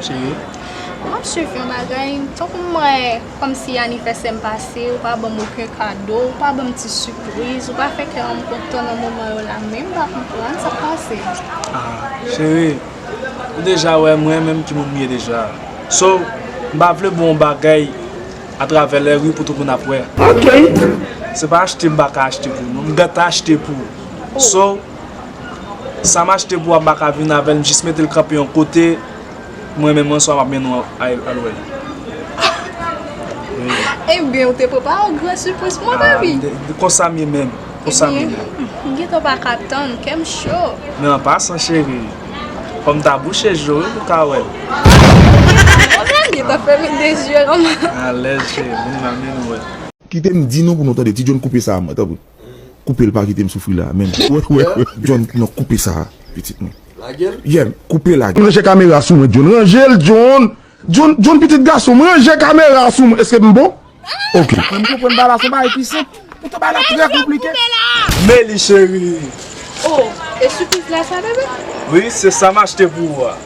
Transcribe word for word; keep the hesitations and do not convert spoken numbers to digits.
Cheri. M ap swiv yon bagay, tankou m wè kòmsi anivèsè m pase, ou pa ban m okenn kado, ou pa ban m ti sipriz, ou pa fè kè an m kontan nan moman yo la, men m pa konprann sa k pase. Ah, cheri, ou deja wè mwen menm ki moun m ye deja. So, m pa vle bon bagay atravè lèri pou tout moun ap wè. Ok. Se pa achte m pa ka achte pou ou, non, m gentan achte pou ou. So, sa m achte pou w, m pa ka vin avè l, m jis mete l kanpe yon kote, mwen menm mwen swa m ap mennen w al, al wè l. Ebyen, ou te prepare yon gran sipriz pou mwen, baby. Ah, de, de, konsa m ye menm. Konsa m ye menm. Ebyen, m gentan pa ka tann, kè m cho. Men an pasan, cheri, fò m ta bouche je w, wi, pou w ka wè l. Mwen gentan fèmen de zye, kòman? Alèz, cheri, vin la, men nou wè. Kite m di nou pou nou tande. Ti John, koupe sa a, mwen, tanpri. Koupe l, pa kite m soufri la, men. Wè, wè, wè. John, non, koupe sa a, pitit mwen. Lage l. Yeah, koupe la. Ranje kamera sou mwen, John. Ranje l, John. John, John, pitit gason m, ranje kamera sou mwen. Èske m bon? Ok. Mwen, m konprann bagay la, se yon bagay ki senp. Poutan bagay la trè konplike. Men li, cheri. Oh, e sipriz la sa, bebe? Wi, se sa m achte pou ou a.